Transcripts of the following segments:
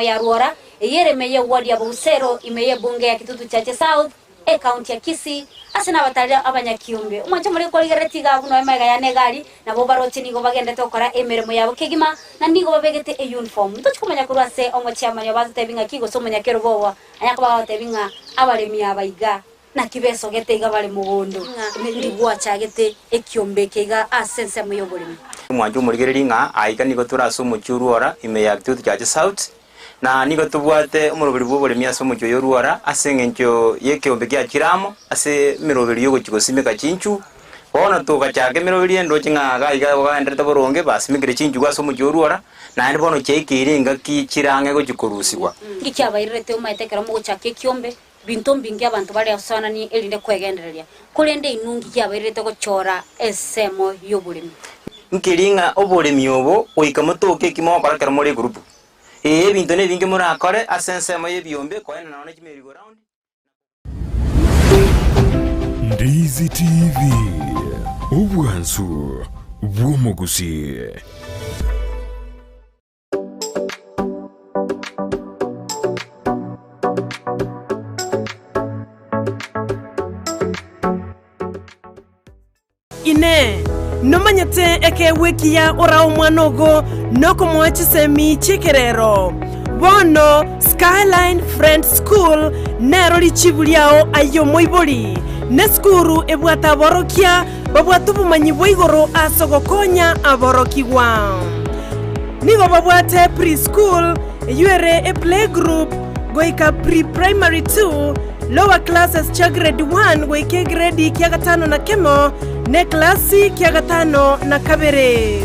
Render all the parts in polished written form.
ya Ruora, eyio ere ime y'eward ya Bogusero ime y'ebunge ya Kitutu Chache South, Ekaunti ya Kisii, ase nabatarire abanyakiombe. Omwanche more korigereretie iga abwo noe magega yane egari, nabo baroche nigo bagendete gokora emeremo yabo kegima, na nigo babegete eyuniform. Ntochi komanya korwa ase omochiamani obo atotebi ng'aki gose omonyakerogo obo anya koba agotebi ng'a abaremi aba iga naki besogete iga bare mogondo, ng'a ndi gwachagete ekiombe eke iga ase ensemo y'oboremi. Omwanche omorigererie ng'a aiga nigo tore ase omochie o Ruora ime ya Kitutu Chache South, Na nigo tobwate omoroberi bw'oboremi ase omochie oyo orwora, ase engencho y'ekeombe gia chiramo, ase emeroberi y'ogochia gosimeka chinchu. Bono togachaka emeroberi endoche ng'a iga iga bagenderete boronge, basimekire chinchugu ase omochie orwora, naende bono chiaikeire engaki chirang'e gochia korusigwa. Nki kiabairerete omaete ekero mogochaka ekiombe? Binto mbinge abanto bare asoananie erinde kwegendereria, korende inwe nki kiabairerete gochora ensemo y'oboremi? Nkeri ng'a oboremi obo goika motoke eki mogokora ekero more egurupu. Ee, ebinto nebinge morakore ase ensemo y'ebiombe, koenana nonya ne chimerry-go-round, na Ndizi TV, obwansu bw'omogusii. Inee! Nomanyete ekeegwa ekiya orae omwana ogo nokomoa chisemi chi'ekerero? Bono Skyline Friends School nero richibu riao aye omoibori. Nesukuru ebwate aborokia babwate obomanyi bwa igoro ase ogokonya aborokigwa. Nigo babwate pre-school, eyio ere eplaygroup, goika pre-primary two, Lower classes chia grade one goika egredi kia gatano na kemo, na eklasi kia gatano na kabere.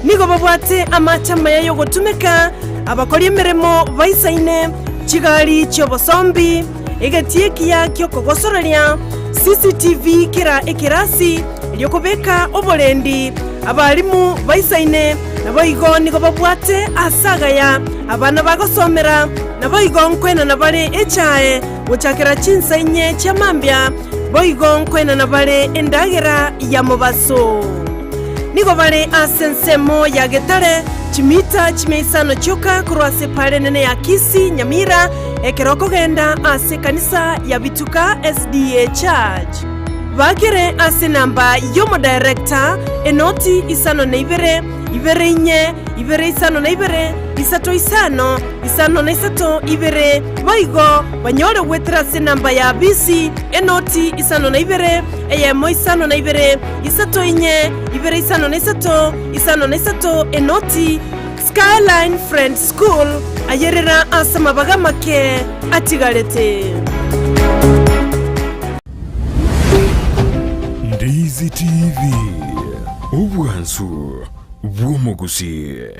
Nigo babwate amache amaya y'ogotumeka, abakori emeremo baisaine, chigari chi'obosombi, egetii ekiya gi'okogosoreria, CCTV kera ekerasi, erio kobeka oborendi, abalimu baisaine, naboigo nigo babwate aase agaya abana bagosomera, Naboigo nkwenana bare echae gochakera chinsa inye chia mambia, boigo nkwenana bare endagera ya mobaso. Nigo bare ase ensemo ya Getare, chimita chimia isano chioka korwa ase epaara enene ya Kisii, Nyamira, ekero okogenda ase ekanisa ya Bituka SDA Church. Bakere ase enamba y'omodirector, enoti 52, 24, 52, 3 isano, 53 ibere, boigo banyore goetera ase enamba ya bisi, enoti 52, eyemo 52, 3 4, 2 53, 53 enoti. Skyline Friends School, ayerera ase amabaga amake atigarete. Ndizi TV, obwansu bw'omogusii.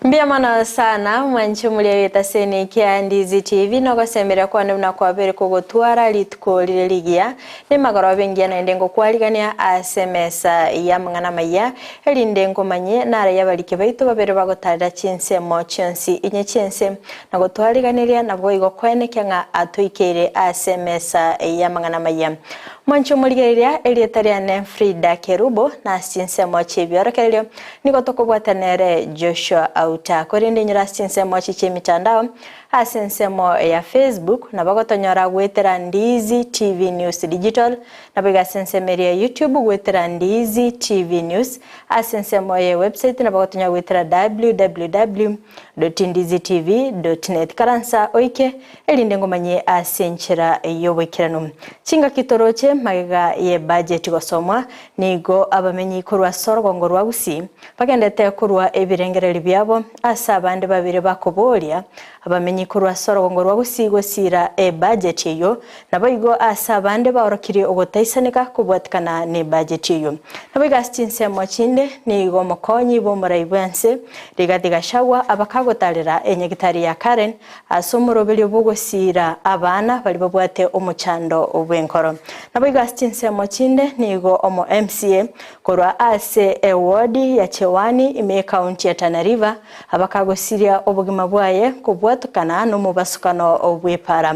Mbuya mono sana mwanche omoria w'etaseni kia Ndizi TV nogosemeria kwane buna kwabere kogotwara rituko rire rigiya nemagoroba engiya naende ngokwarigania ase emesa y'amang'ana amaya erinde nkomanye nare abariki baito babere bagotarera chinsemo chionsi inye chi'ense na gotwariganeria naboigo koenekia ng'a atoikeire ase emesa y'amang'ana amaya. Mwanche omorigereria, erieta riane Frida Kerubo, na ase chinsemo chi'ebiorokererio nigo tokobwata nere Joshua. kauta. Korende inyora ase chinsemo echi chi'emitandao, ase ensemo ya Facebook nabo gotonyora goetera Ndiizi TV News Digital, Naboigo ase ensemo eria ya YouTube goetera Ndiizi TV News, ase ensemo ye website nabo gotonya goetera www.ndizitv.net. Karansa oike erinde ngomanye ase enchera y'oboikeranu. Chingaki toroche magega ye budget gosomwa, nigo abamenyi korwa ase orogongo rwa Gusii bagendete korwa ebirengererio biabo ase abande babere bakoboria Abamenyi korwa ase orogongo rwa Gusii gosiira ebajeti eyio, naboigo ase abande baorokirie ogotaisaneka kobwatikana nebajeti eyio. Naboigo ase chinsemo chinde nigo omokonyi bw'omorai bw'ense Rigathi Gachagua abakagotarera enyagitari ya Karen ase omoroberio bw'ogosiira abana baria babwate omochando bw'enkoro. Naboigo ase chinsemo chinde nigo omo MCA korwa ase ewodi ya Chewani ime y'ecounty ya Tana River Abakagosiria obogima bwaye kobwatokana nomobasukano bw'epaara.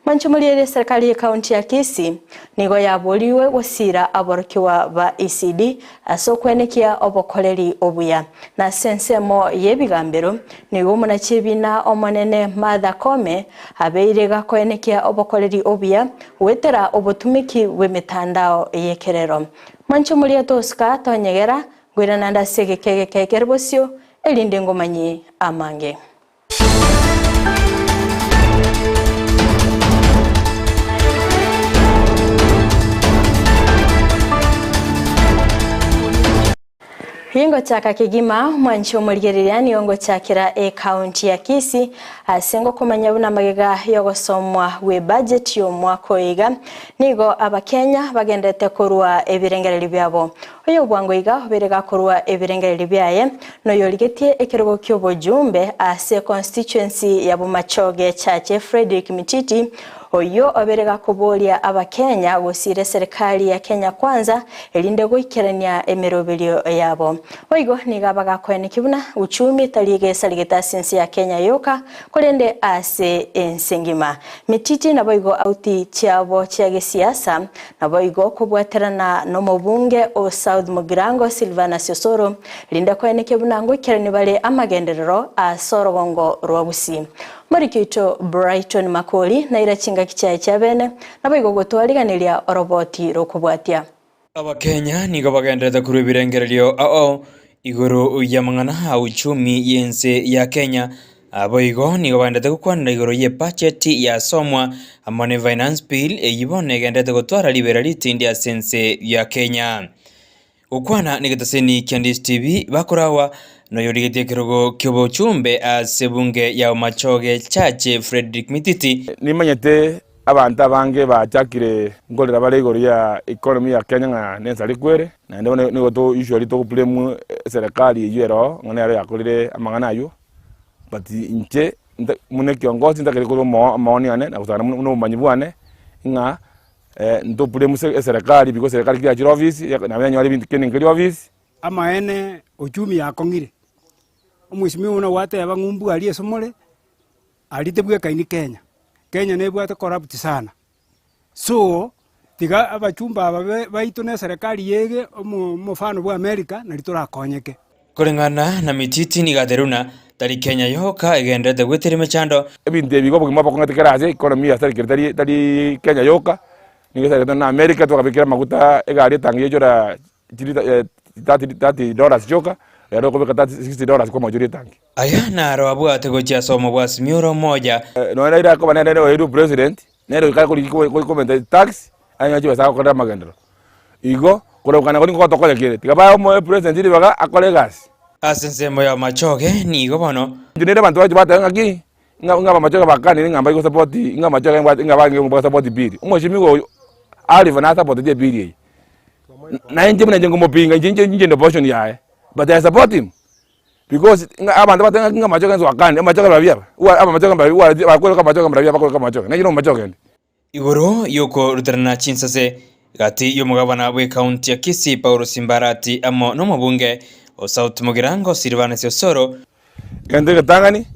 Mwanche moriere eserikari y'ecounty ya Kisii nigo yaborigwe gosiira aborokigwa ba ECD ase okwenekia obokoreri obuya. Na ase ensemo y'ebigambero nigo omonachebina omonene Martha Koome abeire gakoenekia obokoreri obuya goetera obotumiki bw'emetandao y'ekerero. Mwanche moria tosuka tonyegera Ngoira naende ase egeka egeke ekere bosio, erinde ngomanyie amange. Ringochaka kegima, mwanche omorigereria nigo ngochakera ecounty ya Kisii ase ngokomanya buna magega yogosomwa gwe budget y'omwaka oyo iga nigo abakenya bagenderete korwa ebirengererio biabo. Oyo bwango iga obeire gakorua ebirengererio biaye, noyorigetie ekerogo ki'obojumbe ase constituency ya Bomachoge Chache Fredrick Mititi, oyio obeire gakoboria abakenya gosiira eserikali ya Kenya Kwanza erinde goikerania emeroberio yabo. Boigo nigo abagakoenekia buna uchumi tari egesarigete ase ense ya Kenya yoka korende ase ense engima. Mititi naboigo auti chiabo chia gesiasa Naboigo kobwaterana nomobunge o South Mugirango Silvanus Osoro, rinde koenekia buna ngoikerani bare amagenderero ase orogongo rwa Gusii. Omoriki oito Brighton Makori naira chingaki chiaye chia bene, naboigo gotwariganeria oroboti rokobwatia. Abakenya nigo bagenderete korwa ebirengererio ao igoro y'amang'ana a uchumi y'ense ya Kenya. Boigo nigo bagenderete gokwanera igoro y'ebudget yasomwa amo ne Finance Bill eyio bono egenderete gotwara ribera ritindi ase ense ya Kenya. Gokwana negetaseni kia Ndizi TV bakoragwa noyorigetie ekerogo ki'obochumbe ase ebunge ya Bomachoge Chache Fredrick Mititi. Nimanyete Abanto abange bachakire nkorera bare igoro ya economy ya Kenya ng'a nensare kwere, naende bono nigo to usually togo blame eserekari eywo ero ng'a nero yakorire amang'ana aywo, but inche nta buna ekiongozi ntakeri korwa omo amaoni ane na gosana buna obomanyi bwane ng'a nto blame ase eserekari because eserekari ki yachire office nabo yanyora ebinto kende nkeri office. Amaene uchumi yakong'ire, omwesimigwa buna gwateba ng'umbu aria ase more. Aria tebwekaini Kenya, Kenya nebwate corrupt sana, so tiga abachumba aba be baito na eserekari yege omo omofano bwa America nari torakonyeke. Koreng'ana na Mititi nigo ateruna, tari Kenya yoka egenderete gwetera emechando. Ebinto ebi igo obogima bokong'ete kera ase economy yasarekire tari tari Kenya yoka, nigo esarekete na America twakabekire amaguta egari etangi yaichora chilita $30 chioka, rero okobeka $60 kwamachoria etangi. Aya naro abwate gochia ase omobwasimi ore omoya. Nonya nere akoba nere oeirwe president, nere oikare korigi komenta tax, anyore chibesa agokorera amagenderero. Igo, korokana koria nigo gotokonya kere, tiga bae omoe president ribaga akore egasi. Ase ensemo y'amachoge nigo bono. Inche nere abanto bache bateba ng'aki, ng'a ng'a abamachoge bakanire ng'a mbai gosupport ng'a amachoge mbwate ng'a bange bagasupport bill. Omweshimiwa oyo Alifa nasupporteti ebill eye. Na inche buna inche nkomopinga, inche inche inche ndi opposition yaye, but I support him because ng'a abanto bateba ng'aki ng'a amachoge nso akande, amachoge mbabi aba, ua amachoge mbabi ua bakoreka amachoge mbabi abakoreka amachoge, nainche nomomachoge inde. Igoro y'okoruterana chinsase gati y'omogabana bw'ekaunti ya Kisii Paul Simbarati amo nomobunge o South Mugirango Silvanus Osoro. Egento egetang'ani,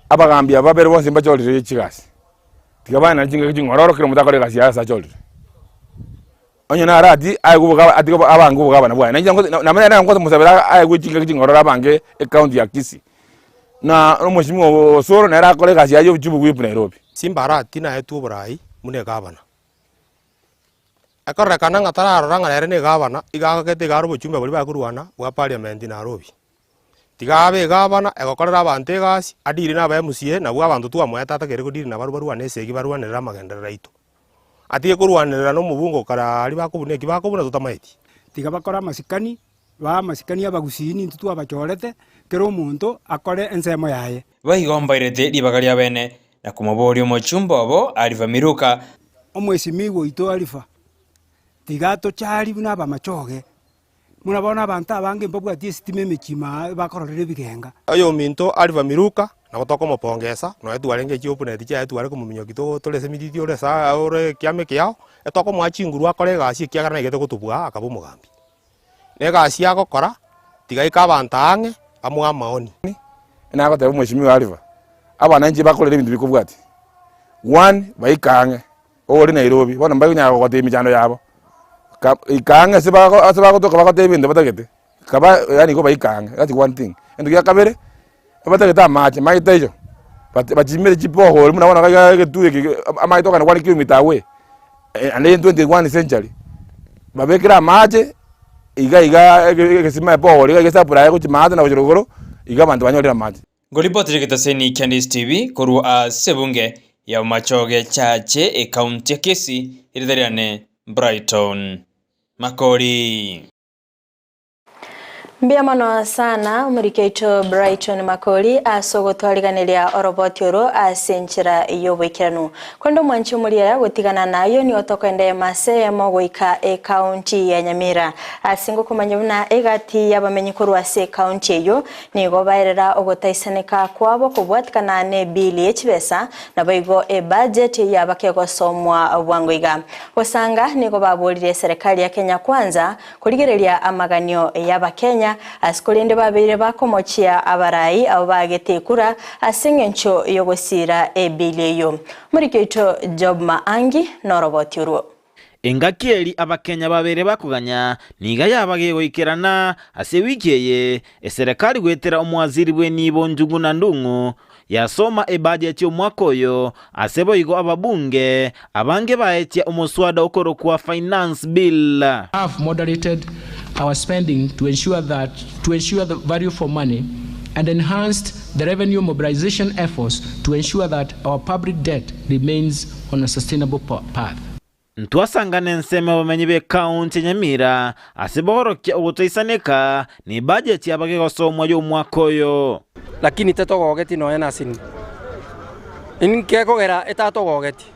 abagambi aba babere bonsi mbachorire chigasi, tiga baenane chingaki ching'ororo kera omonto akore egasi yaye ase achorire. Onye naratie aegwe obogaba atige abange obogabana bwaye. Nainche nabo nere ngomosaberia aegwe chingaki ching'ororo abange ecounty ya Kisii. Na omweshimiwa Osoro nere akore egasi yaye y'obochief whip Nairobi. Simba Arati naetwe oborai buna egavana. Ekororekana ng'a tararora ng'a nere na egavana, iga agokete iga are obochumbe boria bakorwana bwa parliament Nairobi. Tiga abe egavana egokorera abanto egasi, adire na aba MCA nabwo abanto twamoete atagere kodiri nabarobwo barwane esegi barwanerere amagenderero aito. Atige korwanerera na omobunge okare aria bakobuna eki bakobuna totamaeti. Tiga bakore amasikani, bae amasikani abagusii nintwe twabachorete, kera omonto akore ensemo yaye. Boigo mbairete ribaga ria bene, na komoboria omochumba obo Alifa Miruka. Omwesimigwa oito Alifa, tiga atochari buna abamachoge, Buna bono abanto abange mbabwati esitima emechie ime aa bakororera ebigenga. Oyominto Alifa Miruka, nabo tokomopongesa, nonya twarenge chioponent chiaye tware komominyokia to tore ase emititi ore ase aa ore ekiama ekiao, etokomoa chinguru akore egasi ekiagera naigete gotobua akaba omogambi. Na egasi agokora, tiga aike abanto ang'e, bamoe amaoni. Nagoteba omweshimiwa Alifa, abananchi bakorere ebinto bikobwatia, one, baike ang'e. Ore Nairobi, bono mbari konyara gogotebia emechando yabo, ka ika ang'e ase bago ase bagotoka bagotebia ebinto batagete, kaba yaani igo baika ang'e, that's one thing. Egento gia kabere, ebatagete amache, mache taiyo, but bachimire chibohole buna bono iga egetui eke ge amache tokogenda 1 kilometer away, naende in 21 century, babekere amache iga iga ege egesima ebohole iga egesupply gochia maate na gochia rogoro, iga abanto banyorire amache. Ngoripoti rigetaseni kia Ndisi TV korwa ase ebunge ya Bomachoge Chache ekaunti ya Kisii erieta riane Brighton Makori. Mbuya mono sana omoriki oito Brighton Makori ase ogotwariganeria oroboti oro ase enchera y'oboikeranu. Korende omwanchi omoriera gotigana nayo nigo tokoenda eyemo ase eyemo goika ekaunti ya Nyamira ase ngokomanya buna egati y'abamenyi korwa ase ekaunti eyio Nigo baerera ogotaisaneka kwabo kobwatikana n'ebill ye chibesa, naboigo ebudget yaba kegosomwa bwango iga. Gosanga nigo baborire eserekari ya Kenya Kwanza korigereria amaganio y'abakenya ase korende babeire bakomochia abarai abo baagete ekura ase eng'encho y'ogosiira ebill eyio. Omoriki oito Job Maangi noroboti orwo. Engaki eri Abakenya babeire bakoganya niga yaba gegoikerana ase ewiki eye, eserekari goetera omowaziri bw'enibo Njuguna Ndung'u yasoma ebajeti y'omwaka oyo ase boigo ababunge abange baetia omoswada okorokwa Finance Bill. Have moderated our spending to ensure that to ensure the value for money and enhanced the revenue mobilization efforts to ensure that our public debt remains on a sustainable path. Ntwasangana ensemo y'abamenyi b'ekaunti ya Nyamira ase bogorokia ogotoisaneka nebajeti yabo gegosomwa y'omwaka oyo. Lakini tetogogeti nonya nase inki gekogera etatogogeti?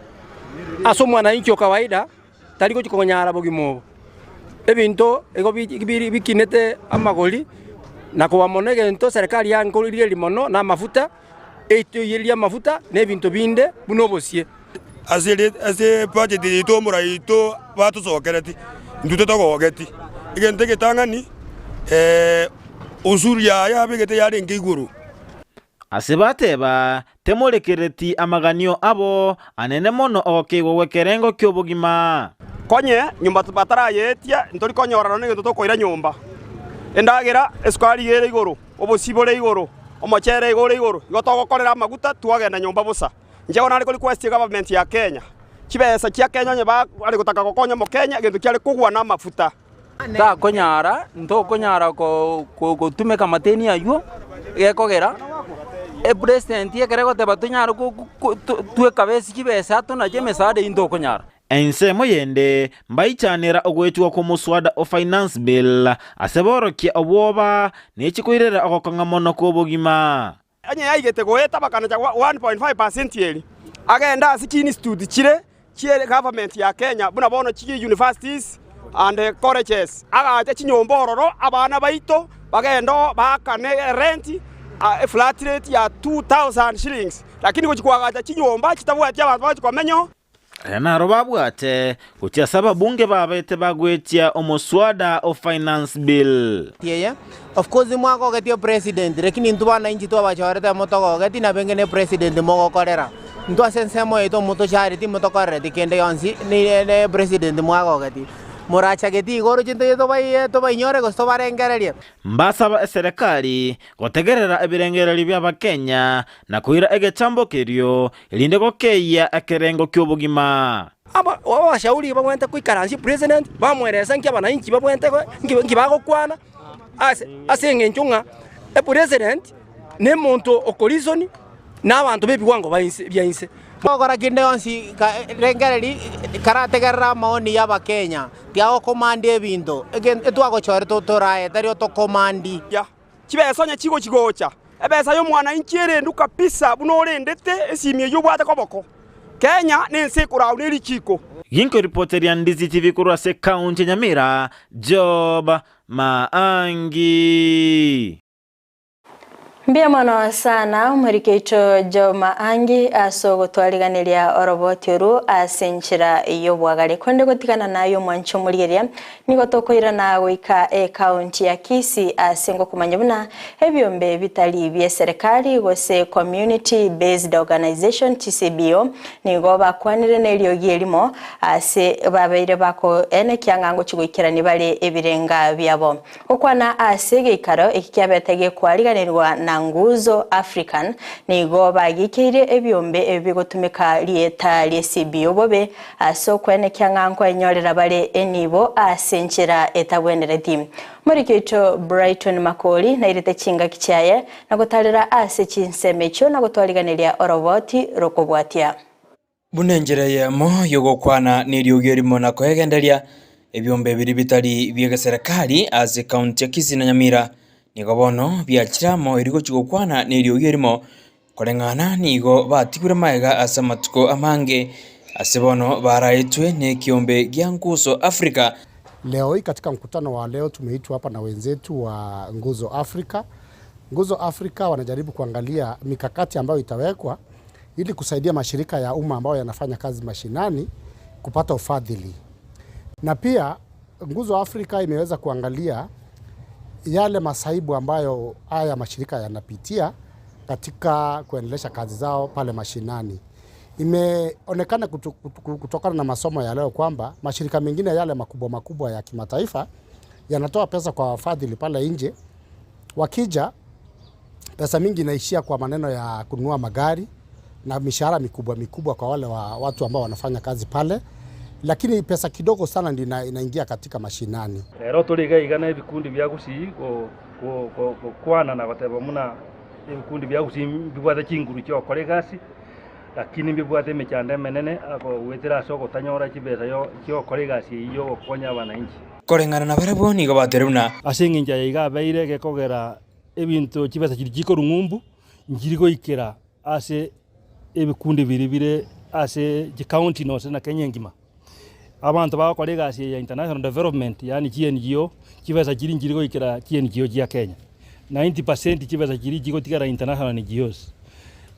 Ase omwananchi o kawaida tari gochia konyara bogima obo. Ebinto igo bikinete amagori, na koba mono egento serikali yankorigereria mono na amafuta, eitoiyereria amafuta na ebinto binde buna obosie. Ase ase ebudget yaito omorai oito batosokereti, intwe totogogeti. Egento egetang'ani usuru yaye yabegete yarenge igoro. Ase bateba, Temorekereti amaganio abo anene mono ogokeigwa gw'ekerengo ki'obogima. Konye nyomba batarayeetia, ntori konyora nonya negento tokoira nyomba. Endagera, esukari iga ere igoro, obosie bore igoro, omochere iga ore igoro, igo togokorera amaguta twagenda nyomba bosa. Inche bono nare ko request egovernment ya Kenya, chibesa chia Kenya onye bare gotaka gokonya omokenya egento kiare kogwa na amafuta. Takonyara, ntokonyara gotumeka amateni aywo, gekogera epresident ekero egoteba tonyare twekabesi chibesa tonache emesaada eywo ntokonyara. Ensemo yende mbaichanera ogoetigwa kw'omoswada o Finance Bill ase borokia obwoba ne chikoirera ogokong'a mono kw'obogima. Onye yaigete goeta bakanacha 1.5 percent eri, agende ase chiinstitute chire chie government ya Kenya buna bono chi universities and colleges, agache chinyomba ororo abana baito bagende oo baakane erent eflat rate ya 2000 shillings, lakini gochia koagacha chinyomba chitabwati abanto bagochia komenya oo. Aya naro babwate gochia ase ababunge babete bagwetia omoswada o Finance Bill. Eye of course mwagogetie president lakini intwe bananchi twabachorete motogogeti nabo engene president mogokorera. Intwe ase ensemo yaito motochareti motokorereti kende gionsi ne president mwagogeti. Morachageti igoro chinto tobaiye tobainyore gose tobarengererie. Mbasaba eserekari gotegerera ebirengererio bi'Abakenya na koira egechambo kerio, erinde gokeyia ekerengo ki'obogima. Aba abashauri babwenerete koikaransia president, bamoeresa nki abananchi babwenerete nki nki bagokwana, ase ase eng'encho ng'a epresident na omonto okoreason na abanto ba ebiwango ba inse bia inse. Gokora kende gionsi rengereri karategerera amaoni y'Abakenya, tiagokomandi ebinto, egen etwagochorete toraye tari otokomandi. Chibesa onye chigochi gocha, ebesa y'omwananchi erendu kabisa buna orendete esimi eyio obwate koboko. Kenya nense ekorau ne richiko. Ginkoripoteria Ndizi TV korwa ase ekaunti ya Nyamira, Job Maangi. Mbuya mono sana omorikeito Job Maangi ase ogotwariganeria oroboti oru ase enchera y'obwagare. Konde gotigana naye omwanchi omorigereria, nigo tokoirana goika ekaunti ya Kisii ase ngokomanya buna ebiombe bitari bie serikali gose Community Based Organization TCBO nigo bakwanire neriogi erimo ase babeire bakoenekia ng'a ngochi goikerania bare ebirenga biabo. Gokwana ase egeikaro eki kiabete gekwariganirwa na Nguzo African, nigo bagikeire ebiombe ebi bigotumeka rieta rie CBO bobe ase okwenekia ng'a nkwenyorera bare enibo ase enchera etabwenereti. Omoriki oito Brighton Makori nairete chingaki chiaye na gotarera ase chinsemo echio na gotwariganeria oroboti rokobwatia. Buna enchera eyemo y'ogokwana neriogi erimo na koegenderia ebiombe biria bitari bi'egeserekari ase ekaunti ya Kisii na Nyamira, nigo bono biachire amo erio gochia gokwana neriogi erimo, koreng'ana nigo batigure magega ase amatuko amange ase bono baraetwe nekiombe gia Nguzo Africa. Leo hii katika mkutano wa leo tumeitwa hapa na wenzetu wa Nguzo Africa. Nguzo Africa wanajaribu kuangalia mikakati ambayo itawekwa ili kusaidia mashirika ya umma ambayo yanafanya kazi mashinani kupata ufadhili. Na pia Nguzo Afrika imeweza kuangalia yale masaibu ambayo haya mashirika yanapitia katika kuendelesha kazi zao pale mashinani. Imeonekana kutokana na masomo ya leo kwamba mashirika mengine yale makubwa makubwa ya kimataifa yanatoa pesa kwa wafadhili pale nje. Wakija pesa mingi inaishia kwa maneno ya kununua magari na mishahara mikubwa mikubwa kwa wale wa watu ambao wanafanya kazi pale, lakini pesa kidogo sana ndio inaingia katika mashinani. Rero toriga igana ebikundi bia gusii gokwana na goteba muna ebikundi bia gusii mbibwate chinguru chia gokora egasi lakini mbibwate emechando emenene agogwetera ase ogotanyora chibesa yo chia gokora egasi eywo ya ogokonya abananchi. Koreng'ana nabarabwo nigo baterire buna. Ase eng'encho eye iga abeire gekogera ebinto chibesa chiria chikorwa ng'umbu nchiri goikera ase ebikundi biria bire ase chikaunti nonsi na Kenya engima. Abanto bagokora egasi eye ya international development yaani chi NGO, chibesa chiria nchiri goikera chi NGO chia Kenya. 90% chibesa chiria chigotigara international NGOs.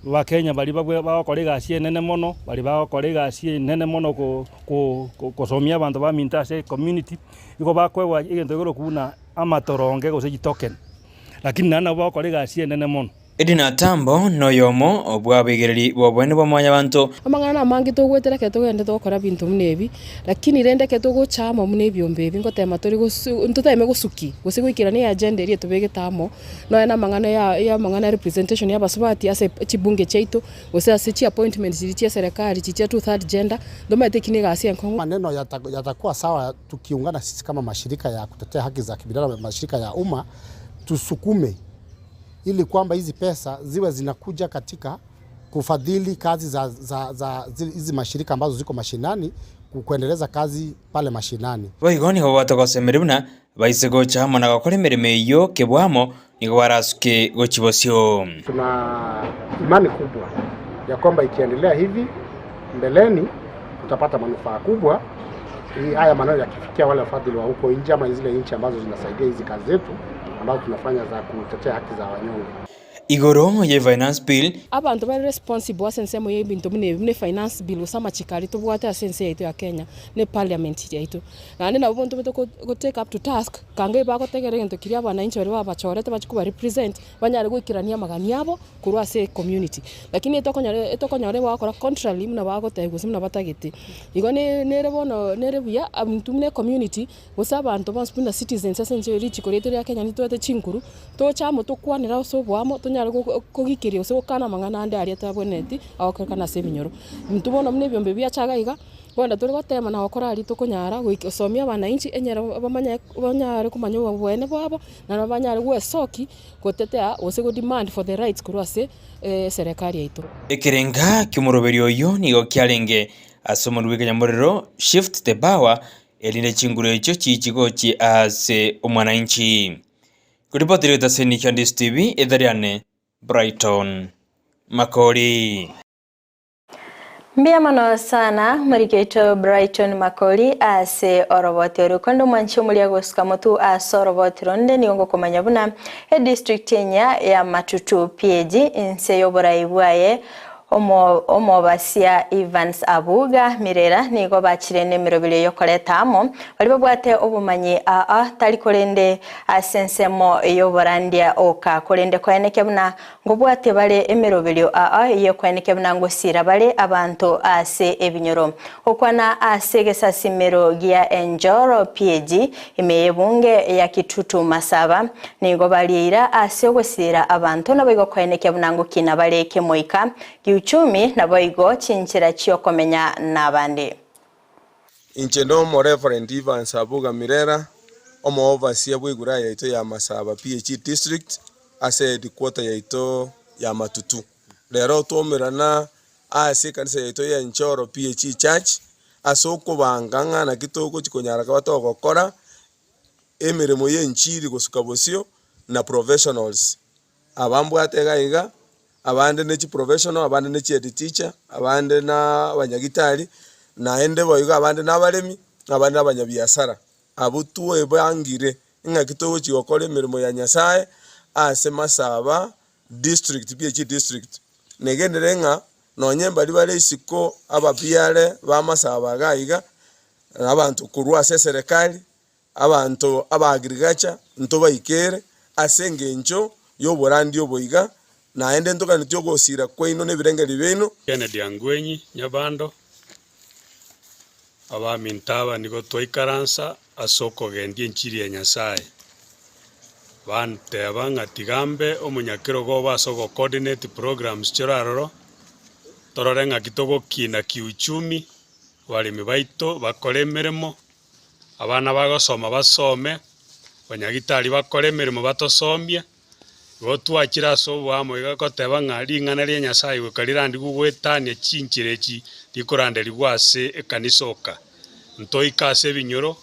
Bakenya baria babwe bagokora egasi enene mono, baria bagokora egasi enene mono ko ko kosomia abanto baminto ase ecommunity, igo bakoegwa egento kekorokwa buna amatoronge gose chitoken, lakini naende nabo bagokora egasi enene mono. Edina Tambo noyomo bw'abaigereri b'oboene bwa Mwanyabanto. Amang'ana namange togoetera ekero togenderete gokora ebinto buna ebi, lakini rende ekero togocha amo buna ebiombe ebi ngotema tore gosu ntoteme gosuki gose goikerania eagenda eria etobegete amo, nonya na amang'ana ya ya amang'ana ya representation ya abasubati ase chibunge chiaito, gose ase chiappointment chiria chia eserekari chiria chia two third gender, ntomanyete eki na egasi enkong'u. Maneno yatakuwa sawa tukiungana sisi kama mashirika ya kutetea haki za kibinadamu, mashirika ya umma tusukume ili kwamba hizi pesa ziwe zinakuja katika kufadhili kazi za, za, za hizi mashirika ambazo ziko mashinani kuendeleza kazi pale mashinani. Boigo nigo batogosemeria buna baise gocha amo na gokora emeremo eyio kebwamo nigo barasuke gochia bosio. Tuna imani kubwa ya kwamba ikiendelea hivi mbeleni tutapata manufaa kubwa. Hii haya maneno yakifikia wale wafadhili wa huko nje ama zile nchi ambazo zinasaidia hizi kazi zetu ambazo tunafanya za kutetea haki za wanyonge. Igoro ye Finance Bill. Abanto bare responsible ase ensemo ya ebinto buna ebi, buna efinance bill gose amachiko aria tobwate ase ense yaito ya Kenya, na eparliament yaito. Naende nabo bonto go take up to task, kanga ebagotegerera egento keria abananchi baria babachorete bachie koba represent, banyare goikerania amagani abo korwa ase ecommunity. Lakini etokonyora etokonyora bagokora contrary buna bagotebia gose buna batagete. Igo ne nere bono nere buya intwe buna ecommunity, gose abanto bonsi buna citizens ase ense eye richiko riaito ria Kenya nitobwate chinguru, toche amo tokwanere ase oboamo tonyare kogikeria gose gokana amang'ana ande aria atabwenereti agokorekana ase ebinyoro. Intwe bono buna ebiombe biacha iga iga, bono tore gotema na gokora aria tokonyara goika gosomia abananchi enyere bamanye banyare komanya oboene bwabo, naende banyare gwesoki gotetea gose go demand for the rights korwa ase eserekari yaito. Ekerenga ki'omoroberi oyio nigo kiarenge ase omorwoti bw'ekenyamorero, Shift the Power, erinde chinguru echio chiiche gochia ase omwananchi. Koripoti rigetaseni kia Ndisi TV, Ethariane, Brighton Makori. Mbuya mono sana morikeito Brighton Makori ase oroboti oru. Konde omwanchi omoria gosuka motu ase oroboti ronde nigo ngokomanya buna edistrict enya ya Matutu PAG inse y'oborai bwaye Omobasia Evans Abuga Mirera nigo bachire nemeroberio y'okoreta amo baria babwate obomanyi aa tari korende ase ensemo y'oborandia oka korende koenekia buna ngobwatie bare emeroberio aa y'okoenekia buna ngosira bare abanto ase ebinyoro. Gokwana ase egesasimero gia Enjoro PAG ime y'ebunge ya Kitutu Masaba nigo barieira ase ogosiira abanto naboigo koenekia buna ngokina bare kemoika, giuchumi naboigo chinchera chi'okomenya nabande. Inche nomo Reverend Evans Abuga Mirera, omo-overseer bw'eguraya yaito ya Masaba PAG District ase headquarter yaito ya Matutu. Rero twaumerana ase ekanisa yaito ya Enchoro PAG Church ase okobanga ng'a naki togochi konyara koba togokora emeremo y'enchiri gosuka bosio na professionals. Aba mbwate iga iga, abande ne chiprofessional, abande ne chihead teacher, abande na abanyagitari, naende boigo abande na abaremi, abande na abanyabiasara. Abwo twebangire ng'aki togochi gokora emeremo ya Nyasaye ase Masaba district, PAG district. Negenderere ng'a nonye mbaria bare isiko ababiare b'amasabo iga iga, abanto korwa ase eserekari, abanto aba agriculture ntobaikere ase engencho y'oborandia obo iga, naende ntoganetie ogosira kwaino na ebirengererio biaino. Kennedy Angwenyi Nyabando, Abaminto aba nigo twaikaransa ase okogendia enchiri ya Nyasae. Banteba ng'a tiga mbe omonyakerogo obo ase ogo-coordinate programs chire aroro, torore ng'aki togokina kiuchumi, abaremi baito bakore emeremo, abana bagosoma basome, abanyagitari bakore emeremo batosomie. Igo twachire ase oboamo iga goteba ng'a ring'ana ria Nyasae goika rirandigwe goetania chinchera echi rikoranderigwa ase ekanisa oka. Ntoike ase ebinyoro,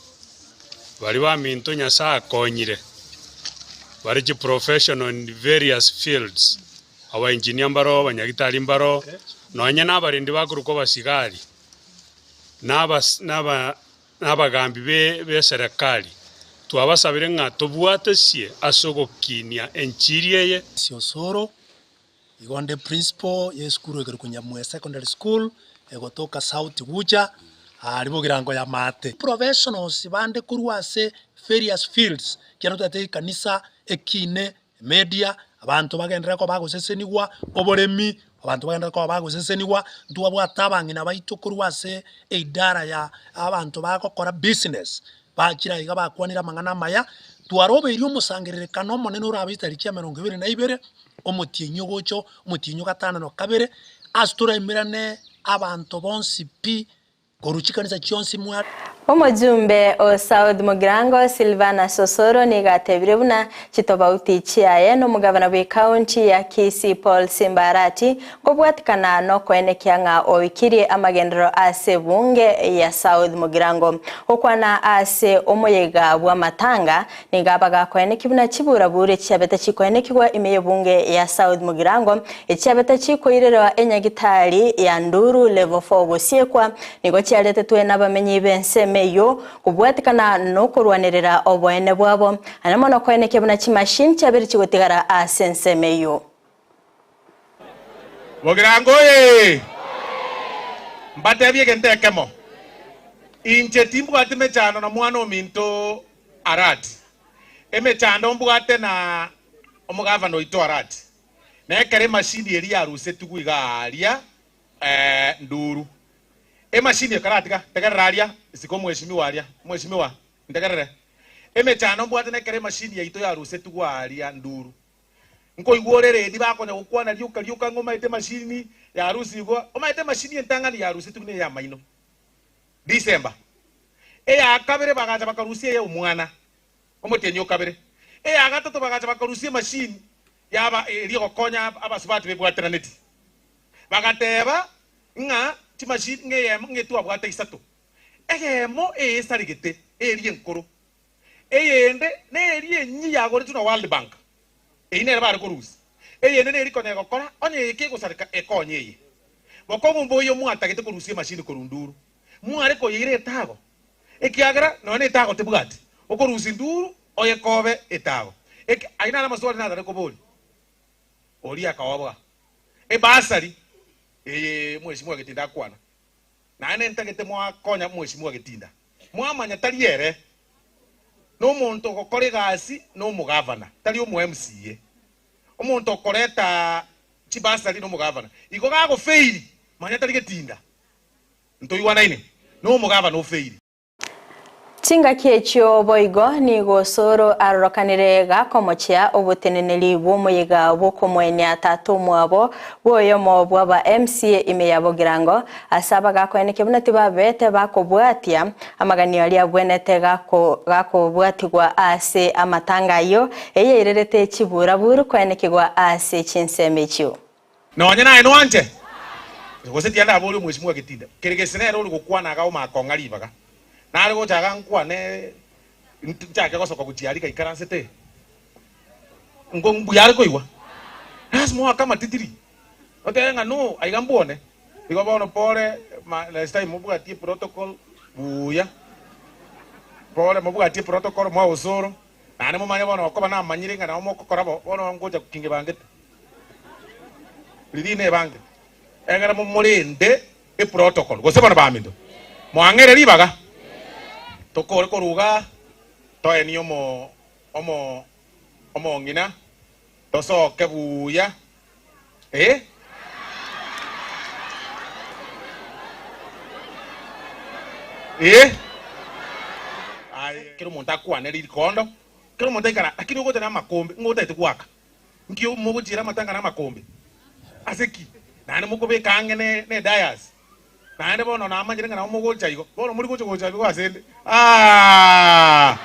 baria baminto Nyasae akonyire, bare chiprofessional in various fields, abaengineer mbaroo, abanyagitari mbaroo, nonye na abarendi bakorokwa abasigari, na abas na aba Nabagambi b'eserekari, twabasabire ng'a tobwatesie ase ogokinia enchiri eye. Osoro, Igo nde principal ye esukuru ekerokwa Nyamweya Secondary School egotoka South Gucha aria Bogirango ya Maate. Professionals bande korwa ase various fields ekiagera ntobwate ekanisa, ekine, Media, abanto bagenderere koba bagosesenigwa, oboremi, abanto bagenderere koba bagosesenigwa, ntwabwate abang'ina baito korwa ase eidara ya abanto bagokora business, bachire aiga bakwanire amang'ana amaya, twarobeirie omosangererekano omonene orabe chitariki emerongo ebere na ibere, omotienyi ogocha omotienyi o gatano na kabere, ase toraimerane abanto bonsi pi. Korwa chikanisa chionsi mwa. Omojumbe o South Mugirango Silvanus Osoro nigo atebire buna chitobauti chiaye nomogabana bw'ecounty ya Kisii Paul Simba Arati nkobwatikana nokoenekia ng'a oikirie amagenderero ase ebunge ya South Mugirango. Gokwana ase omoyega bw'amatanga nigo abagakoenekia buna chiburabure chiabete chikoenekigwa ime y'ebunge ya South Mugirango Echiabete chikoirerwa enyagitari ya Nduru Level 4 gosiekwa nigo chiaretetwe nabamenyi b'ensemo eyio kobwatikana nokorwanerera oboene bwabo, naende mono koenekia buna chimashini chiabere chigotigara ase ensemo eyio. Bogirango oye! Mbatebie egento ekemo, inche timbwati mechando na mwana ominto Arati. Emechando mbwate na omogavana oito Arati, na ekero emashini eria yarusetigwe iga aaria nduru. Emashini ekaratiga, tegerera aria, isiko omweshimiwa aria, omweshimiwa, ntegerere. Emechando mbwate nekero emashini yaito yarusetigwe aaria nduru. Nkoigwa ore eredi bakonya gokwana rioka rioka ng'a omaete emashini yarusigwe, omaete emashini entang'ani yarusetigwe ney'amaino. December. Eya kabere bagacha bakarusia eya omwana, omotienyi o kabere. Eya gatato bagacha bakarusia emashini yaba eria egokonya abasubati bebwateraneti. Bagateba ng'a chimashini ng'a eyemo ng'a etwabwate isato. Eyemo eyesaregete eria enkoro, eyende neria enyia yagoretwe na World Bank, eyio nere bare korusia. Eyende neri konya egokora, onye eye kegosareka ekonye eye. Bokong'u mboiyo mwatagete korusia emashini korwa nduru, mware koyeira etago, ekiagera nonya na etago tebwati okorusia nduru oyekobe etago. Eki ayio naro amaswali natare koboria. Oria akaoboa ebasari eye mweshimiwa Getinda akwana. Naende ntagete mwakonya mweshimiwa Getinda. Mwamanya tari ere nomonto ogokora egasi nomogavana, tari omo MCA. Omonto okoreta chibasari nomogavana. Igo gagofeiri manya tari Getinda. Ntoigwanaine? Nomogavana ofeiri. Chingaki echio boigo nigo Osoro arorokanire gakomochia oboteneneri bw'omoyega bw'okomoenia tata omwabo bw'oyomo bw'aba MCA ime ya Bogirango ase abagakoenekia buna tibabete bakobwatia amaganio aria abwenerete gakobwatigwa ase amatanga ayio eyairerete chiburaburu koenekigwa ase chinsemo echio. Nonye naye nwanche, gose tiandaboria omweshimiwa Getinda, kere gese nere ore gokwana agaoma akong'a ribaga, nare gocha agankwane nchake gosoka gochia aria gaikaransete, nko mbuya are koigwa? Lazima oake amatitiri, otebe ng'a no, aiga mbwone. Igo bono pore ma next time mobwatie protocol buya, pore mobwatie protocol mwa osoro, naende momanye bono okoba namanyire ng'a nabo mokokora bo, bono ngocha kingebangete. Riria nebange, egere momorende eprotocol, gose bono baminto, moang'ere ribaga, tokore koruga, toenie omo omo omong'ina, tosoke buya, eh. Eh. Aye, kera omonto akwane rikondo, kera omonto aikara, lakini ogocha namakombe, ng'o otagete goaka? Nki mogochiera amatanga na amakombe? Ase ki? Naende mokobeka ang'e ne dais? Naende bono namanyire ng'a nabo mogocha igo, bono mori gocha gocha igo asende. Aah!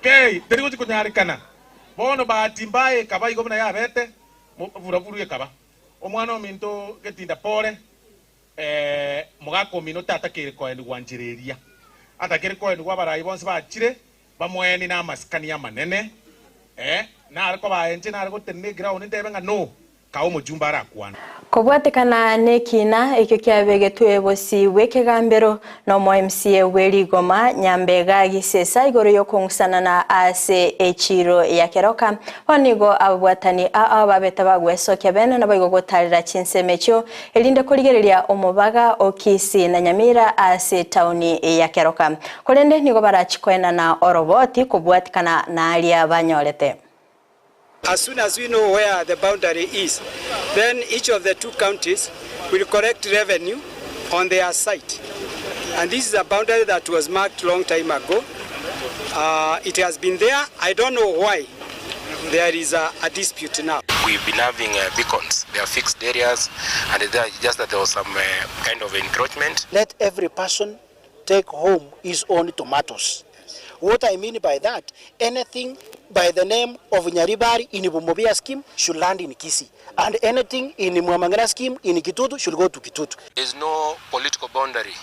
Kei, teri gochi konyarekana. Bono bahati mbaya ekaba igo buna yabete, buraburu ekaba. Omwana ominto getinda pore, mogaka omino tatakeire koenigwa nchera eria. Atakeire koenigwa abarai bonsi bachire, Bamoeni namasikani amanene, ee, nare kobaa inche nare gotenena eground ntebe ng'a no, kaa omochumba arakwane. Kobwatekana nekiina ekio kiabegetwe bosio bw'ekegambero nomo MCA bwe rigoma Nyambega Gisesa igoro yokong'usanana ase echiiro ya Keroka. Bono nigo ababwatani ao babete bagwesokia bene naboigo gotarera chinsemo echio erinde korigereria omobaga o Kisii na Nyamira ase etaoni ya Keroka. Korende nigo barachie koenana oroboti kobwatikana naria banyorete. As soon as we know where the boundary is, then each of the two counties will collect revenue on their site. And this is a boundary that was marked long time ago. It has been there. I don't know why there is a, a dispute now. We've been having beacons. They are fixed areas, and there just that there was some kind of encroachment. Let every person take home his own tomatoes. What I mean by that, anything by the name of Nyaribari in Bumobia scheme should land in Kisii, and anything in Mwamang'ina scheme in Kitutu should go to Kitutu. There is no political boundary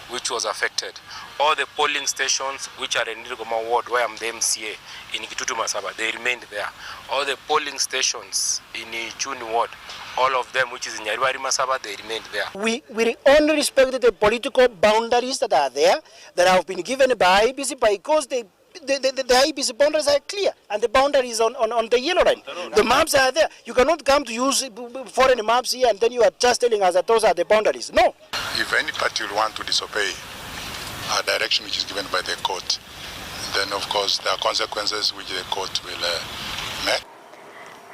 which was affected. All the polling stations which are in Rigoma ward, where I'm the MCA, in Kitutu Masaba, they remained there. All the polling stations in Ichuni ward, all of them which is in Nyaribari Masaba, they remained there. We will only respect the political boundaries that are there, that have been given by IEBC, because the the, the, the IEBC boundaries are clear and the boundary is on, on, on the yellow line. The maps are there. You cannot come to use foreign maps here and then you are just telling us that those are the boundaries. No. If any party will want to disobey a direction which is given by the court, then of course there are consequences which the court will make.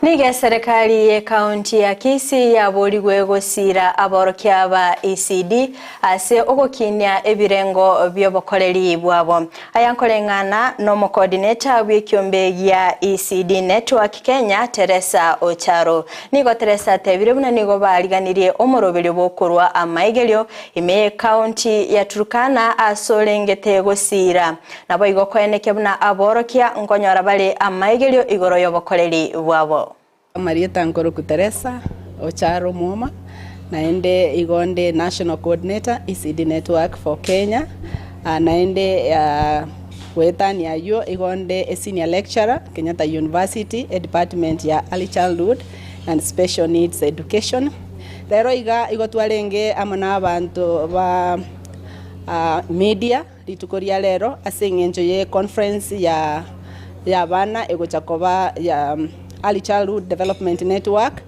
Niga serikali ye kaunti ya Kisii yaborigwe gosira aborokia ba ECD ase ogokinia ebirengo by'obokoreri bwabo. Aya nkoreng'ana n'omocoordinator bw'ekiombe gia ECD Network Kenya Teresa Ocharo. Nigo Teresa atebire buna nigo bariganirie omoroberio bokorwa amaigerio ime kaunti ya Turkana ase orengete gosira. Nabo igo koenekia buna aborokia nkonyora bare amaigerio igoro y'obokoreri bwabo. Marieta Nkoroku Teresa Ocharo Mwoma naende igonde national coordinator ECD network for Kenya naende gwetania yo igonde a senior lecturer Kenyatta University a department ya early childhood and special needs education. Rero iga igo twarenge amo na abantu ba media rituko ria rero ase eng'encho ye conference ya ya bana egocha ya Early Childhood Development Network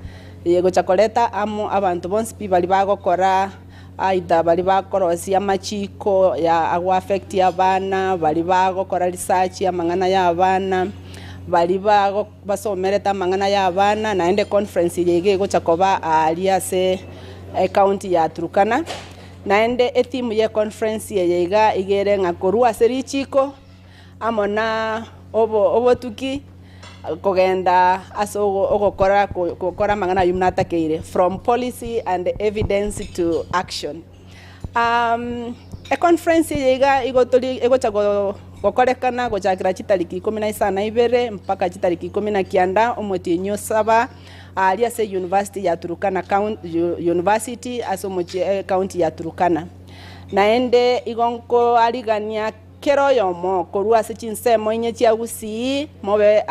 yegocha koreta amo abantu bonsi pi bari bagokora aidha bari bakorosia amachiko ya agwa affect abana bari bagokora research amang'ana ya abana bari bago basomerete amang'ana ya abana naende conference yege egocha koba aria ase county ya Turkana. Naende etimu ye conference yeye iga igere ng'a korwa ase richiko amo na obo obotuki kogenda ase ogokora gokora amang'ana aywo natakeire from policy and evidence to action. E conference eye iga igotori egocha gokorekana gochakera chitariki 12 mpaka chitariki 19 omotienyi osaba aria ase University ya Turkana County University ase omochie county ya Turkana. Naende igo nkoarigania kero oyomo korwa ase chinsemo inye chia Gusii mobe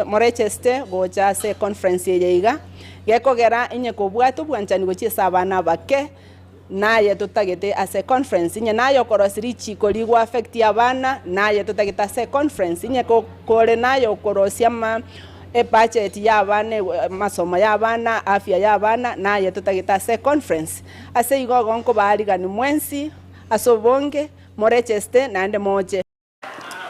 morecheste gocha ase conference eye iga gekogera inye kobwata obwanchani gochia ase abana abake naye totagete ase conference inye naye okorosia richiko rigwa affect abana naye totagete ase conference inye kore naye okorosia ama ebudget ya abana masomo ya abana afya ya abana naye totagete ase conference ase igo igo nkobarigani mwensi ase obonge morecheste naende moche.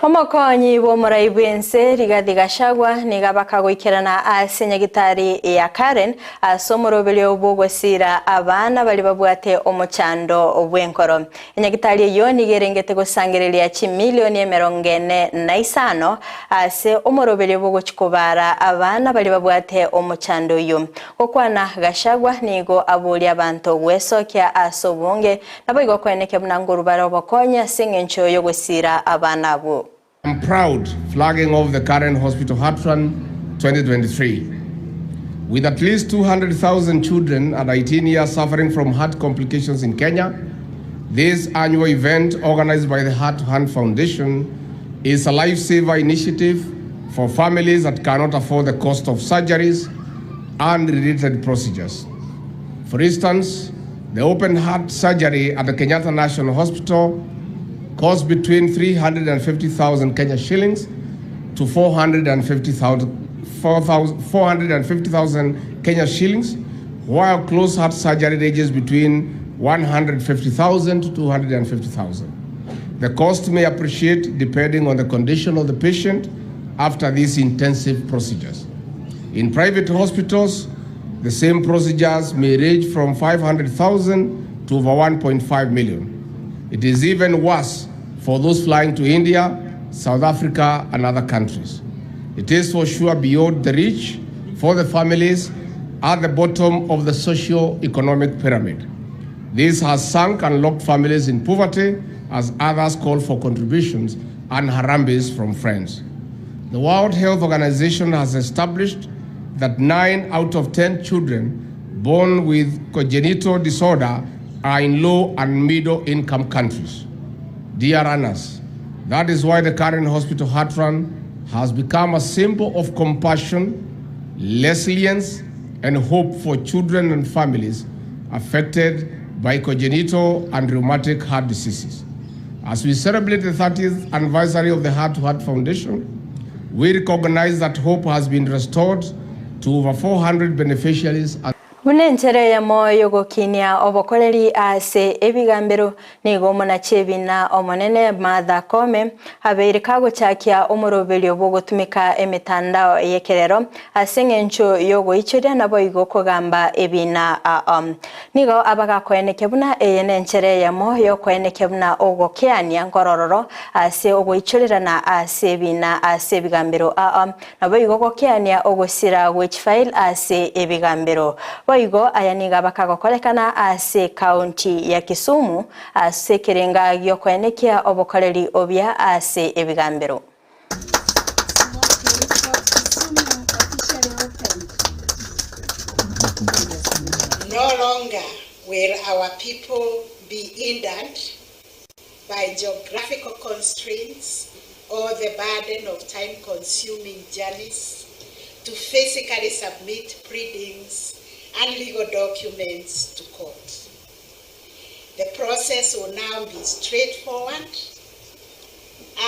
Omokonyi bw'omorai bw'ense Rigathi Gachagua niga bakagoikerana ase nyagitari ya Karen ase omoroberio bw'ogosira abana bari babwate omochando bw'enkoro. Enyagitari eyo niga erengete gosangereria chimilioni 45 ase omoroberio bw'ogochikobara abana bari babwate omochando oyo. Gokwana Gachagua nigo aboria abanto gwesokia ase obonge nabo igo kweneke buna ngorubare obokonyi ase eng'encho y'ogosira abana abwo. I'm proud flagging off the Karen Hospital Heart Run 2023. With at least 200,000 children under 18 years suffering from heart complications in Kenya, this annual event organized by the Heart to Hand Foundation is a lifesaver initiative for families that cannot afford the cost of surgeries and related procedures. For instance, the open heart surgery at the Kenyatta National Hospital costs between 350,000 Kenya shillings to 450,000 Kenya shillings, while closed heart surgery ranges between 150,000 to 250,000. The cost may appreciate depending on the condition of the patient after these intensive procedures. In private hospitals, the same procedures may range from 500,000 to over 1.5 million. It is even worse for those flying to India, South Africa, and other countries. It is for sure beyond the reach for the families at the bottom of the socio-economic pyramid. This has sunk and locked families in poverty as others call for contributions and harambees from friends. The World Health Organization has established that 9 out of 10 children born with congenital disorder are in low and middle income countries. Dear runners, that is why the Karen Hospital Heart Run has become a symbol of compassion, resilience, and hope for children and families affected by congenital and rheumatic heart diseases. As we celebrate the 30th anniversary of the Heart to Heart Foundation, we recognize that hope has been restored to over 400 beneficiaries. Buna enchera eyemo y'ogokinia obokoreri ase ebigambero, nigo omonachi ebina omonene Martha Koome abeire kagochakia omoroberio bw'ogotumeka emetandao y'ekerero ase eng'encho y'ogoichoria naboigo kogamba ebina ao. Nigo abagakoenekia buna eye nenchera eyemo y'okoenekia buna ogokeania nkorororo ase ogoichorerana ase ebina ase ebigambero ao. Naboigo gokeania ogosira gwe chifaili ase ebigambero. Boigo aya nigo abakagokorekana ase ekaunti ya Kisumu ase ekerenga gi'okoenekia obokoreri obia ase ebigambero. No longer will our people be hindered by geographical constraints or the burden of time-consuming journeys to physically submit pleadings and legal documents to court. The process will now be straightforward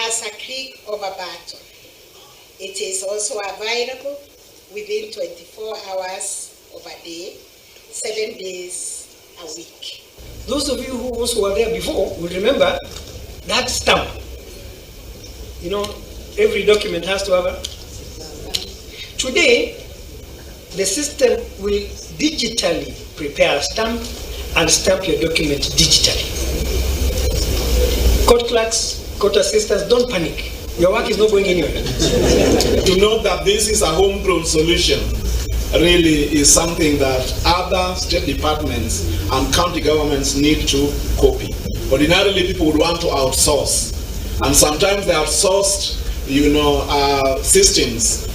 as a click of a button. It is also available within 24 hours of a day, 7 days a week. Those of you who also were there before will remember that stamp. You know, every document has to have a... Today, the system will digitally prepare a stamp and stamp your document digitally. Court clerks, court assistants, don't panic. Your work is not going anywhere. To know that this is a homegrown solution really is something that other state departments and county governments need to copy. Ordinarily, people would want to outsource, and sometimes the outsourced, you know, systems,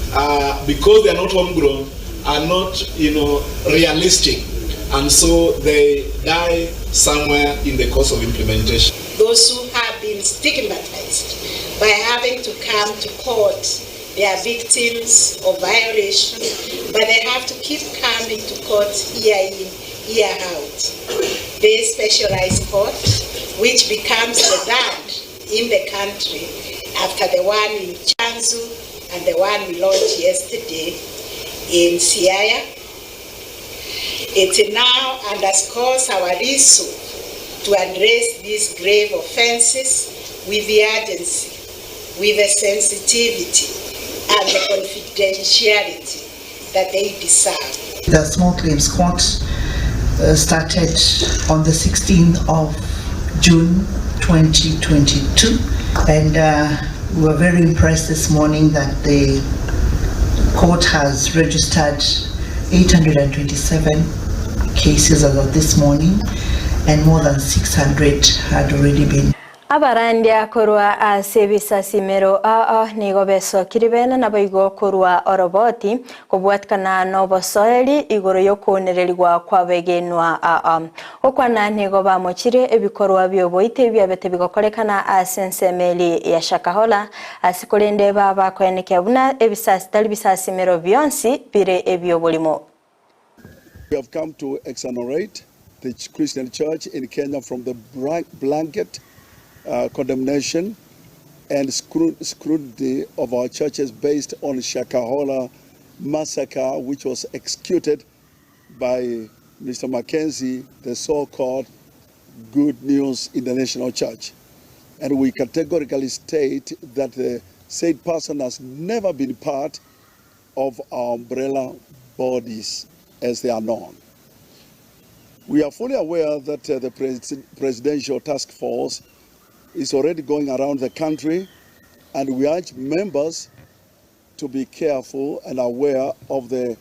because they are not homegrown, are not, you know, realistic, and so they die somewhere in the course of implementation. Those who have been stigmatized by having to come to court, they are victims of violation, but they have to keep coming to court year in, year out. This specialized court, which becomes the third in the country after the one in Shanzu and the one we launched yesterday in Siaya, it now underscores our resolve to address these grave offenses with the urgency, with the sensitivity, and the confidentiality that they deserve. The small claims court started on the 16th of June 2022, and we were very impressed this morning that the court has registered 827 cases as of this morning, and more than 600 had already been. Abarandia korwa ase ebisasimero aa nigo besokire bene naboigo korwa oroboti kobwatikana nobosoeri igoro yokonererigwa kwabegenwa aa okwana nigo bamochire ebikorwa byoboite ebiabete bigokorekana ase ensemeri ya Shakahola ase korende baba koenekia buna ebisasi tari bisasimero bionsi bire ebyobulimo. We have come to exonerate the Christian Church in Kenya from the blanket condemnation and scrutiny of our churches based on Shakahola massacre, which was executed by Mr. Mackenzie, the so-called Good News International Church. And we categorically state that the said person has never been part of our umbrella bodies as they are known. We are fully aware that the Presidential Task Force is already going around the country, and we urge members to be careful and aware of the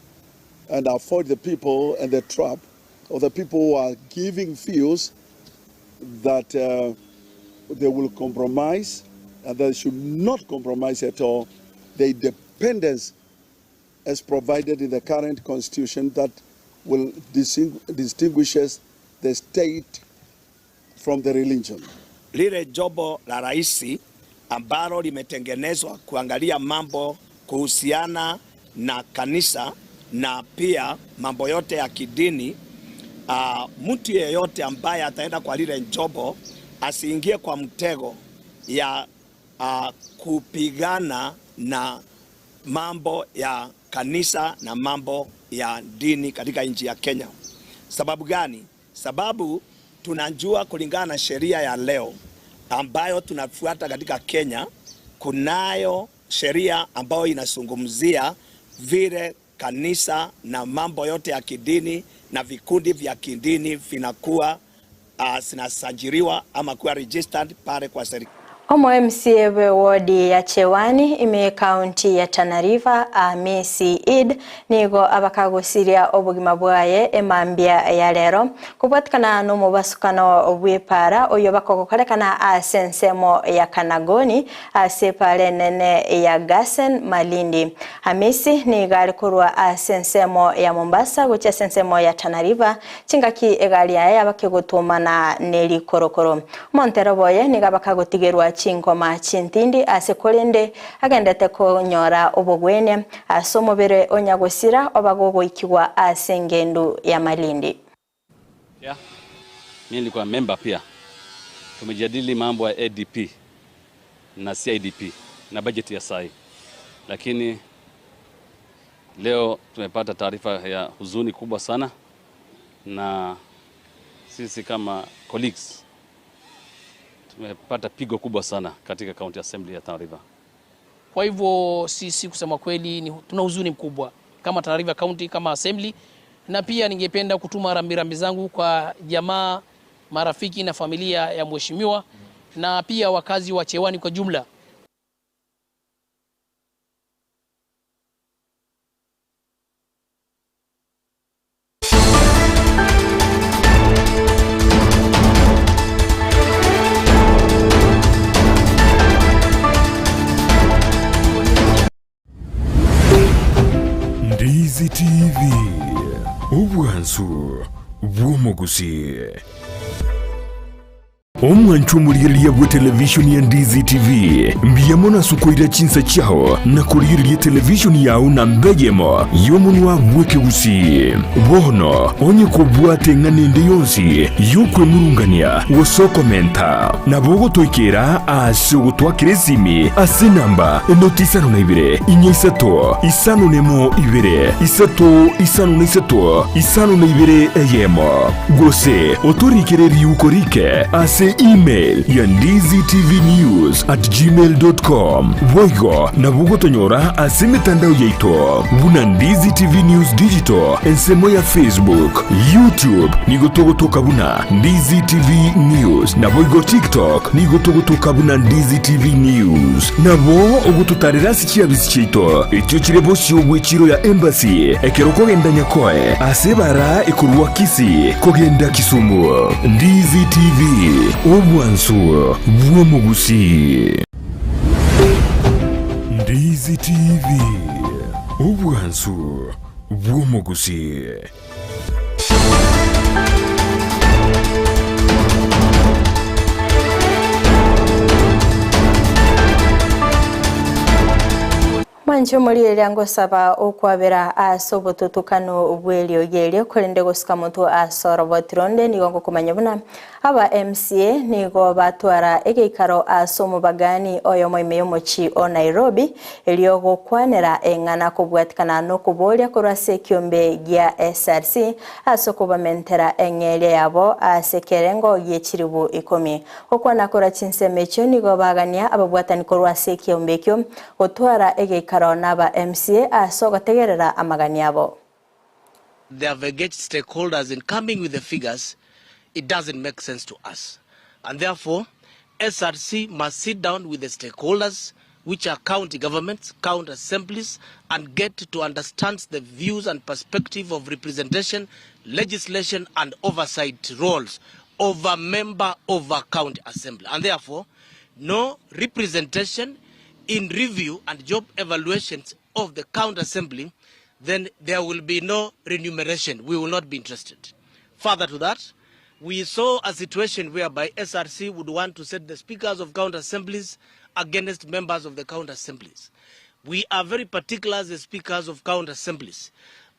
and avoid the people and the trap of the people who are giving views that they will compromise, and they should not compromise at all the independence as provided in the current constitution that will distinguishes the state from the religion. Lile jopo la rais ambalo limetengenezwa kuangalia mambo kuhusiana na kanisa na pia mambo yote ya kidini, mtu yeyote ambaye ataenda kwa lile jopo Asiingie kwa mtego ya uh, kupigana na mambo ya kanisa na mambo ya dini katika nchi ya Kenya. Sababu gani? Sababu tunajua kulingana na sheria ya leo ambayo tunafuata katika Kenya, kunayo sheria ambayo inazungumzia vile kanisa na mambo yote ya kidini na vikundi vya kidini vinakuwa zinasajiliwa ama kuwa registered pale kwa serikali. Omo MCA bwe wodi ya Chewani ime county ya Tana River Amisi Eid nigo abakagusiria obogima bwaye emambia ya lero kubwatikana n'omubasukano bw'epara oyo bakogokorekana ase ensemo ya Kanagoni ase epara enene ya Gasen Malindi. Hamisi nigo arikorwa ase ensemo ya Mombasa gochia ase ensemo ya Tana River chingaki egari yaye abakegotumana nerikorokoro. Omontero boye nigo abakagotigerwa chingoma chintindi ase korende agendete konyora obogwene ase omobere onyagosira obagogoikigwa ase engendo ya Malindi. Yeah. Mimi nilikuwa member pia. Tumejadili mambo ya ADP na CIDP na bajeti ya sai, lakini leo tumepata taarifa ya huzuni kubwa sana, na sisi kama colleagues tumepata pigo kubwa sana katika County Assembly ya Tana River. Kwa hivyo sisi kusema kweli ni, tuna huzuni mkubwa kama Tana River County kama assembly, na pia ningependa kutuma rambirambi zangu kwa jamaa, marafiki na familia ya mheshimiwa na pia wakazi wa Chewani kwa jumla. Ndizi TV, obwansu bw'omogusi. Omwancho omorigereria bwe televishoni ya Ndizi TV, mbuya mono ase okoira chinsa chiao na korigereria televishoni yao na mbeyemo y'omonwa bw'ekegusii. Bono onye kobwate eng'ana ende yonsi y'okwemurungania gose okomenta, nabo ogotoikera ase ogotwakera esimi ase enamba enoti isano na ibere, inya isato, isano na emo ibere, isato isano na isato, isano na ibere eyemo. Gose otorikere riuko rike ase email ya ndizitvnews@gmail.com. Boigo nabo ogotonyora ase emetandao yaito buna Ndizi TV News Digital ensemo ya Facebook, YouTube nigo togotoka buna Ndizi TV News, naboigo TikTok nigo togotoka buna Ndizi TV News. Nabo ogototarera ase chiabisi chiaito echio chire bosio bw'echiro ya Embassy ekero okogenda Nyakoe ase ebara ekorwa Kisii kogenda Kisumu. Ndizi TV, obwansu bw'omogusii. Ndizi TV, obwansu bw'omogusii. Mwanche omorigereria ngosaba okwabera ase obotutukano bw'eriogi erio korende gosuka monto ase oroboti ronde nigo ngokomanya buna aba MCA nigo batwara egeikaro ase omobagani oyomo ime y'omochi o Nairobi erio gokwanera eng'ana kobwatikana nokoboria korwa ase ekiombe gia SRC ase okobamentera eng'eria yabo ase ekerengo gie chiribu ikomi. Gokwana korwa chinsemo echio nigo bagania ababwatani korwa ase ekiombe ekio gotwara egeikaro naba MCA ase ogotegerera amagani abo. They have engaged stakeholders in coming with the figures. It doesn't make sense to us. And therefore, SRC must sit down with the stakeholders, which are county governments, county assemblies, and get to understand the views and perspective of representation, legislation, and oversight roles of a member of a county assembly. And therefore, no representation in review and job evaluations of the county assembly, then there will be no remuneration. We will not be interested. Further to that, we saw a situation whereby SRC would want to set the speakers of county assemblies against members of the county assemblies. We are very particular as the speakers of county assemblies.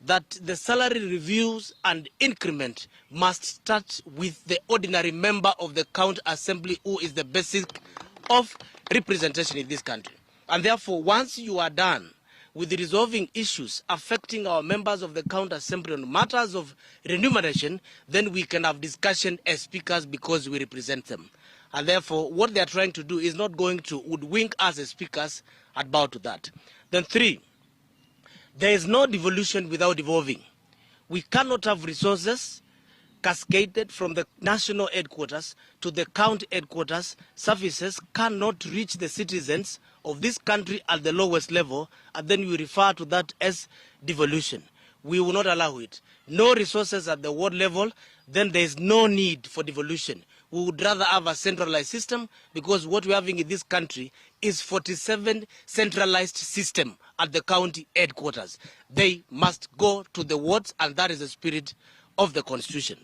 that the salary reviews and increment must start with the ordinary member of the county assembly who is the basic of representation in this country. And therefore, once you are done with resolving issues affecting our members of the county assembly on matters of remuneration, then we can have discussion as speakers because we represent them. And therefore, what they are trying to do is not going to hoodwink us as speakers and bow to that. Then three, there is no devolution without evolving. We cannot have resources cascaded from the national headquarters to the county headquarters. Services cannot reach the citizens of this country at the lowest level, and then we refer to that as devolution. We will not allow it. No resources at the ward level, then there is no need for devolution. We would rather have a centralized system because what we're having in this country is 47 centralized system at the county headquarters. They must go to the wards and that is the spirit of the constitution.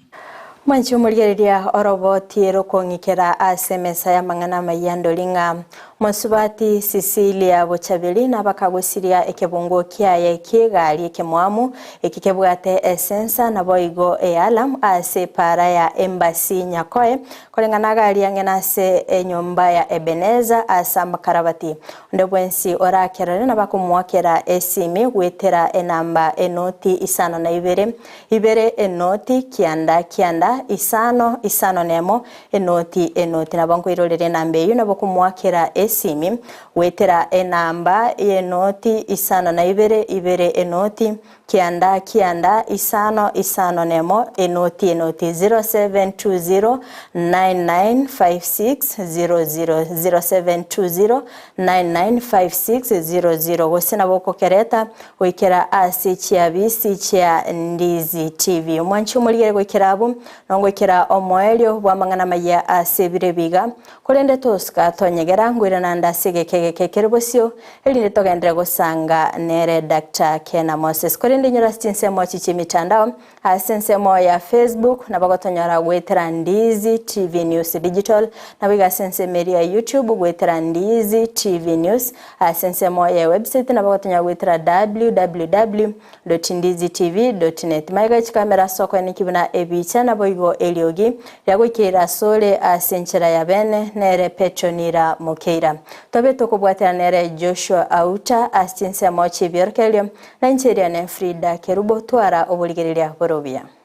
Mwanche omorigereria oroboti rokong'ikera ase emesa y'amang'ana amayia ndori ng'a Mosubati Cecilia Bochaberi nabakagosiria ekebungo kiaye ki'egari ekemwamu eki kebwate esensa naboigo ealarm ase epaara ya Embassy Nyakoe koreng'ana agari ang'e nase enyomba ya Ebenezer ase amakarabati. Onde bwensi orakerore nabakomoakera esimi goetera enamba enoti isano na ibere, ibere enoti kianda kianda isano isano nemo enoti enoti. Nabo nkoirorera enamba eyio nabo komoakera esimi goetera enamba y'enoti isano na ibere ibere enoti kianda kianda isano isano nemo enoti enoti 0720 995600 0720 995600 gose nabo okokereta goikera ase chiabisi chia Ndizi TV. Omwanchi omorigere goikera abwo nongoikera omoerio bw'amang'ana amayia ase ebiro ebi iga, korende tosuka tonyegera ngoirana ande ase egeka egeke ekere bosio, erinde togenderere gosanga nere Doctor Kena Moses. Korende inyore ase chinsemo echi chi'emitandao, ase ensemo ya Facebook nabo gotonyora goetera Ndizi TV News Digital, naboigo ase ensemo eria ya YouTube goetera Ndizi TV News, ase ensemo ya website nabo gotonyora goetera www dot ndizi tv dot net. Magega chikamera ase okoeneki buna ebicha naboigo eriogi riagoikeire asore ase enchera ya bene nere Petronira Mokeira. Tobe tokobwatera nere Joshua Auta ase chinsemo chi'ebiorokererio na inche eriane Frida Kerubo twara oborigereria bore obuya.